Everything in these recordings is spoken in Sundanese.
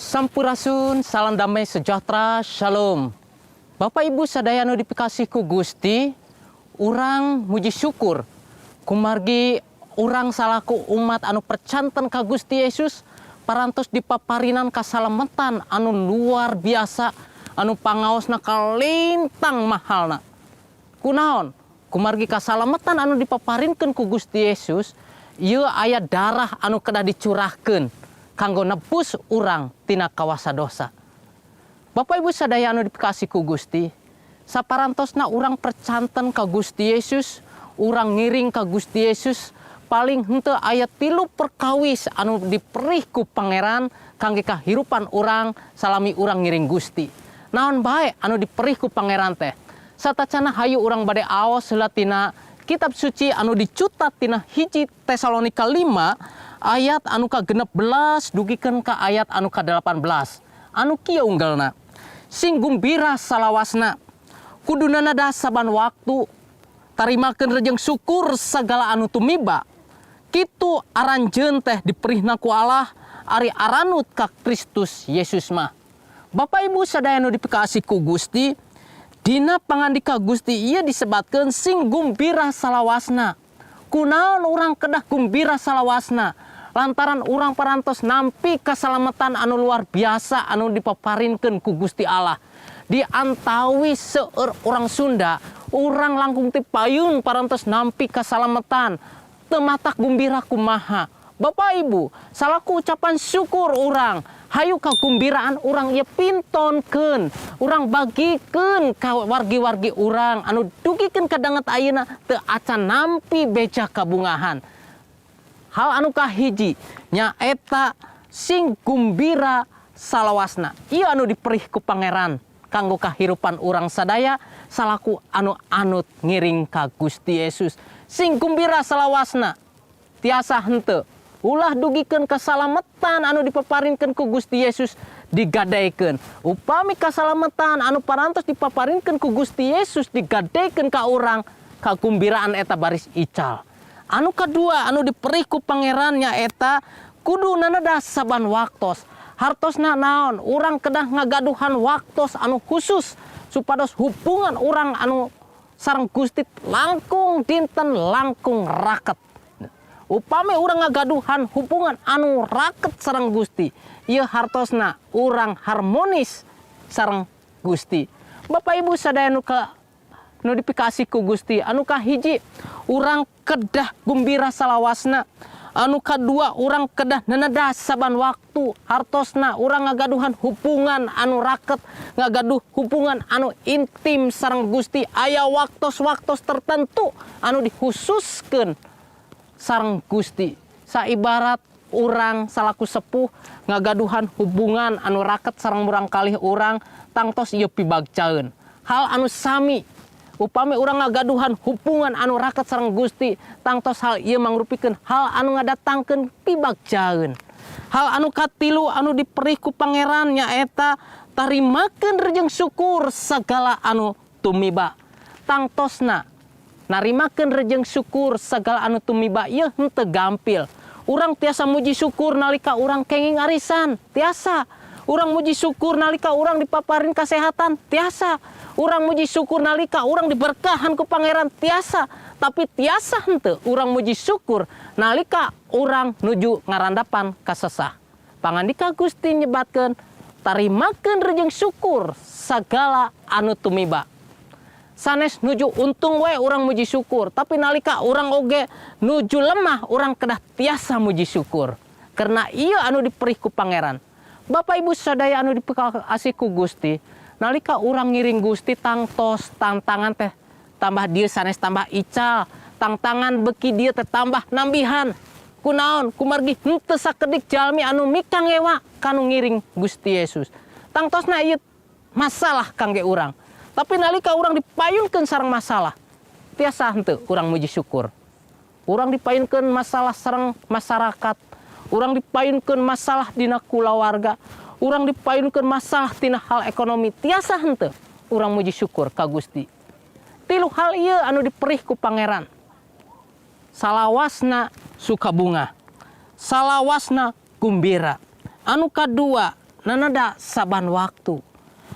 Sampurasun, salam damai sejahtera, shalom. Bapak Ibu sadaya nu dipikasih ku Gusti, urang muji syukur. Kumargi urang salaku umat anu percanten ka Gusti Yesus, parantos dipaparinan kasalametan anu luar biasa, anu pangaosna kalintang mahalna. Kunaon? Kumargi kasalametan anu dipaparinkeun ku Gusti Yesus, ieu aya darah anu kedah dicurahkeun kanggo nebus urang tina kawasa dosa. Bapak Ibu sadaya anu dipikasih ku Gusti, saparantosna urang percanten ka Gusti Yesus, urang ngiring ka Gusti Yesus, paling henteu aya tilu perkawis anu diperih ku Pangeran kangge kahirupan urang salami urang ngiring Gusti. Naon bae anu diperih ku Pangeran teh? Satacana hayu urang bade aos heula tina kitab suci anu dicutat tina 1 Tesalonika 5 ayat anu ka-16 dugikeun ka ayat anu ka-18. Anu kieu unggelna. Sing gumbira salawasna. Kudu nenedah saban waktu. Tarimakeun rejeng syukur segala anu tumiba. Kitu aranjeun teh diperihna ku Allah ari aranut ka Kristus Yesus mah. Bapak Ibu sadaya nu dipikasih ku Gusti, dina pangandika Gusti ieu disebatkeun sing gumbira salawasna. Kunaon urang kedah gumbira salawasna? Lantaran urang parantos nampi kasalamatan anu luar biasa anu dipaparinkeun ku Gusti Allah. Di antawi seueur orang Sunda, urang langkung ti payun parantos nampi kasalamatan. Teu matak gumbira kumaha? Bapak Ibu, salaku ucapan syukur urang, hayu kagumbiraan urang ieu pintonkeun, urang bagikeun ka wargi-wargi urang anu dugikeun ka danget ayeuna teu acan nampi beja kabungahan. Hal anu kahiji nyaeta sing gumbira salawasna. Ieu anu diperih ku Pangeran kanggo kahirupan urang sadaya salaku anu anut ngiring ka Gusti Yesus. Sing gumbira salawasna, tiasa henteu? Ulah dugikeun kasalametan anu dipaparinkeun ku Gusti Yesus digadekeun. Upami kasalametan anu parantos dipaparinkeun ku Gusti Yesus digadekeun ka urang, kagumbiraan eta baris ical. Anu kadua anu diperih ku Pangeran nyaeta kudu nenedah saban waktos. Hartosna naon? Urang kedah ngagaduhan waktos anu khusus supados hubungan urang anu sareng Gusti langkung dinten langkung raket. Upami urang ngagaduhan hubungan anu raket sareng Gusti, ieu hartosna urang harmonis sareng Gusti. Bapak Ibu sadaya nu ka nu dipikasih ku Gusti, anu kahiji urang kedah gumbira salawasna. Anu kadua, urang kedah nenedah saban waktu. Hartosna urang ngagaduhan hubungan anu raket, ngagaduh hubungan anu intim sareng Gusti. Aya waktos-waktos tertentu anu dikhususkeun sareng Gusti. Saibarat urang salaku sepuh ngagaduhan hubungan anu raket sareng murangkalih urang, tangtos ieu pibagcaeun. Hal anu sami, upami urang ngagaduhan hubungan anu raket sareng Gusti, tangtos hal ieu mangrupikeun hal anu ngadatangkeun pibagcaeun. Hal anu katilu anu diperih ku Pangeran nyaeta tarimakeun rejeng syukur segala anu tumiba. Tangtosna narimakeun rejeng syukur segala anu tumiba ieu henteu gampil. Urang tiasa muji syukur nalika urang kenging arisan, tiasa. Urang muji syukur nalika urang dipaparin kesehatan, tiasa. Urang muji syukur nalika urang diberkahan ku Pangeran, tiasa. Tapi tiasa henteu urang muji syukur nalika urang nuju ngarandapan kasesah? Pangandika Gusti nyebatkeun tarimakeun rejeng syukur segala anu tumiba. Sanes nuju untung we urang muji syukur, tapi nalika urang oge nuju lemah, urang kedah tiasa muji syukur. Karena ieu anu diperih ku Pangeran. Bapak Ibu sadaya anu dipikasih ku Gusti, nalika urang ngiring Gusti, tangtos tantangan teh tambah dieu sanes tambah ical, tantangan beki dieu teh tambah nambihan. Kunaon? Kumargi henteu sakedik jalmi anu mikangewa kanu ngiring Gusti Yesus. Tangtosna ieu masalah kangge urang. Tapi nalika urang dipayunkeun sareng masalah, tiasa henteu urang muji syukur? Urang dipayunkeun masalah sareng masyarakat, urang dipayunkeun masalah dina kulawarga, urang dipayunkeun masalah tina hal ekonomi, tiasa henteu urang muji syukur ka Gusti? Tilu hal ieu anu diperih ku Pangeran. Salawasna sukabunga, salawasna gumbira. Anu kadua, nanada saban waktu.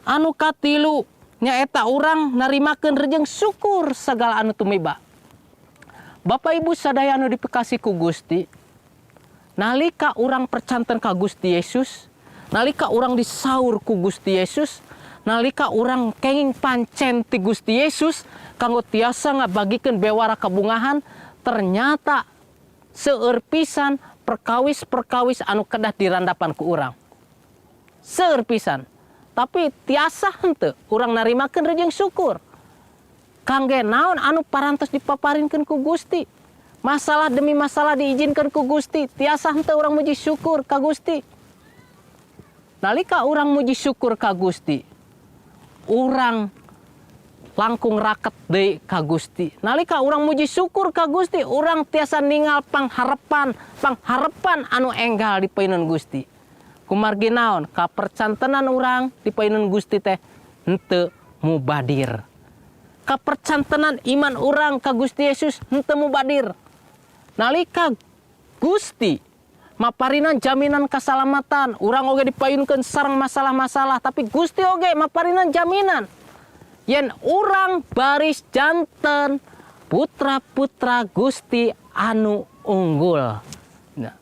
Anu katilu nyaeta urang narimakeun rejeng syukur segala anu tumiba. Bapak Ibu sadaya anu dipikasih ku Gusti, nalika urang percanten ka Gusti Yesus, nalika urang disaur ku Gusti Yesus, nalika urang kenging pancen ti Gusti Yesus kanggo tiasa ngabagikeun bewara kabungahan, ternyata seueur pisan perkawis-perkawis anu kedah dirandapan ku urang. Seueur pisan. Tapi tiasa henteu urang narimakeun rejeng syukur. Kangge naon anu parantos dipaparinkeun ku Gusti. Masalah demi masalah diizinkan ku Gusti, tiasa henteu urang muji syukur ka Gusti? Nalika urang muji syukur ka Gusti, urang langkung raket deui ka Gusti. Nalika urang muji syukur ka Gusti, urang tiasa ningal pangharepan, pangharepan anu enggal di payunun Gusti. Kumargi naon? Kapercantenan urang di payunun Gusti teh henteu mubadir. Kapercantenan iman urang ka Gusti Yesus henteu mubadir. Nalika Gusti maparinan jaminan keselamatan, urang oge dipayunkeun sareng masalah-masalah, tapi Gusti oge maparinan jaminan yen urang baris janten putra-putra Gusti anu unggul. Nah,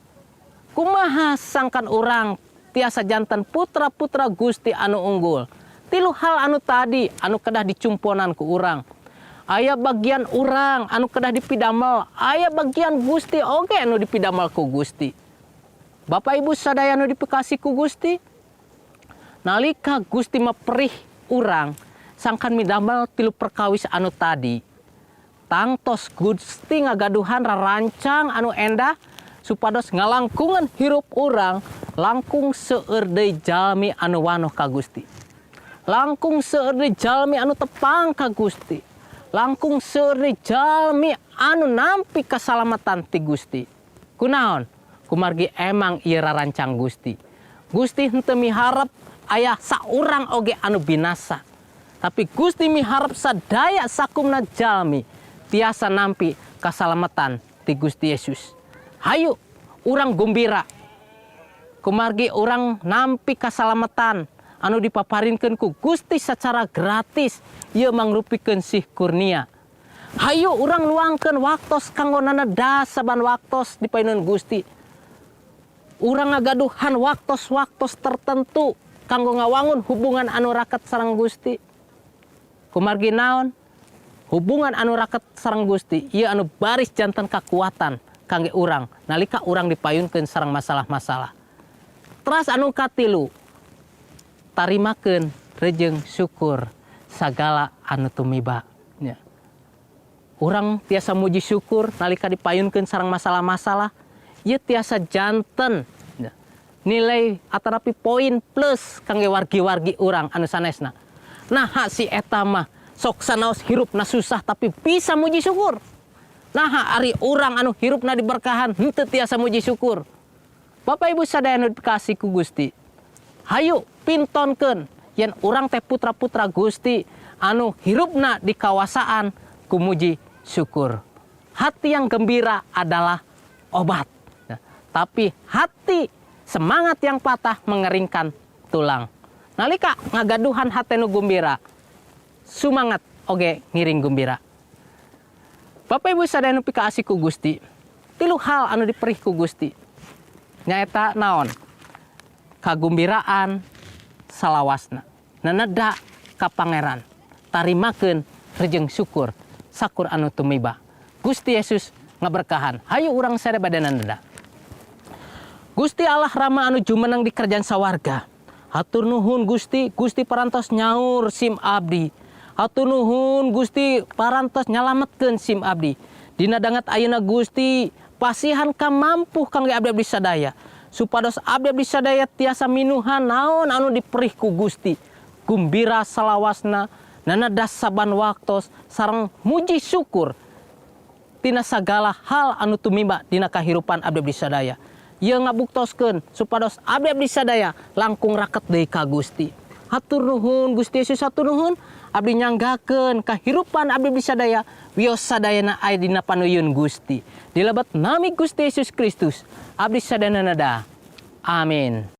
kumaha sangkan urang tiasa janten putra-putra Gusti anu unggul? Tilu hal anu tadi anu kedah dicumponan ku urang. Aya bagian urang anu kedah dipidamel, aya bagian Gusti oge anu dipidamel ku Gusti. Bapak Ibu sadaya anu dipikasih ku Gusti, nalika Gusti maperih urang sangkan midamel tilu perkawis anu tadi, tangtos Gusti ngagaduhan rarancang anu endah supados ngalangkungan hirup urang langkung seueur deui jalmi anu wanoh ka Gusti, langkung seueur deui jalmi anu tepang ka Gusti, langkung seueur deui jalmi anu nampi kasalamatan ti Gusti. Kunaon? Kumargi emang ieu rarancang Gusti. Gusti henteu miharep aya saurang oge anu binasa, tapi Gusti miharep sadaya sakumna jalmi tiasa nampi kasalamatan ti Gusti Yesus. Hayu urang gumbira kumargi urang nampi kasalamatan anu dipaparinkeun ku Gusti secara gratis. Ieu mangrupikeun sih kurnia. Hayu urang luangkeun waktos kanggo naneda saban waktos di payunun Gusti. Urang ngagaduhan waktos-waktos tertentu kanggo ngawangun hubungan anu raket sareng Gusti. Kumargi naon? Hubungan anu raket sareng Gusti ieu anu baris janten kakuatan kangge urang nalika urang dipayunkeun sareng masalah-masalah. Teras anu katilu, tarimakeun rejeng syukur sagala anu tumiba nya. Urang tiasa muji syukur nalika dipayunkeun sareng masalah-masalah, ieu tiasa janten nya nilai atanapi poin plus kangge wargi-wargi urang anu sanesna. Nah, si eta mah sok sanaos hirupna susah tapi bisa muji syukur. Nah, ari urang anu hirupna diberkahan henteu tiasa muji syukur? Bapak Ibu sadaya anu dikasih ku Gusti, hayu pintonkeun yen urang teh putra-putra Gusti anu hirupna di kawasaan ku muji syukur. Hati yang gembira adalah obat. Nah, tapi hati semangat yang patah mengeringkan tulang. Nalika ngagaduhan hate nu gumbira, sumangat oge ngiring gumbira. Bapak Ibu sadaya nu pikaasih ku Gusti, tilu hal anu diperih ku Gusti. Nyaeta naon? Kagumbiraan salawasna. Naneda ka Pangeran. Tarimakeun rejeng syukur sakur anu tumiba. Gusti Yesus ngaberkahan. Hayu urang sadaya bade naneda. Gusti Allah Rama anu jumeneng di kerajaan sawarga. Hatur nuhun Gusti, Gusti parantos nyaur sim abdi. Hatur nuhun Gusti, parantos nyalametkeun sim abdi. Dina danget ayeuna Gusti, pasihan kamampuh kangge abdi-abdi sadaya, supados abdi-abdi sadaya tiasa minuhan naon anu diperih ku Gusti. Gumbira salawasna, nanada saban waktos, sareng muji syukur tina sagala hal anu tumiba dina kahirupan abdi-abdi sadaya. Ieu ngabuktoskeun supados abdi-abdi sadaya langkung raket deui ka Gusti. Hatur nuhun Gusti Yesus, hatur nuhun. Abdi nyanggakeun kahirupan abdi-abdi sadaya wios sadayana aya dina panuyun Gusti. Dilebet nami Gusti Yesus Kristus abdi sadayana nada. Amin.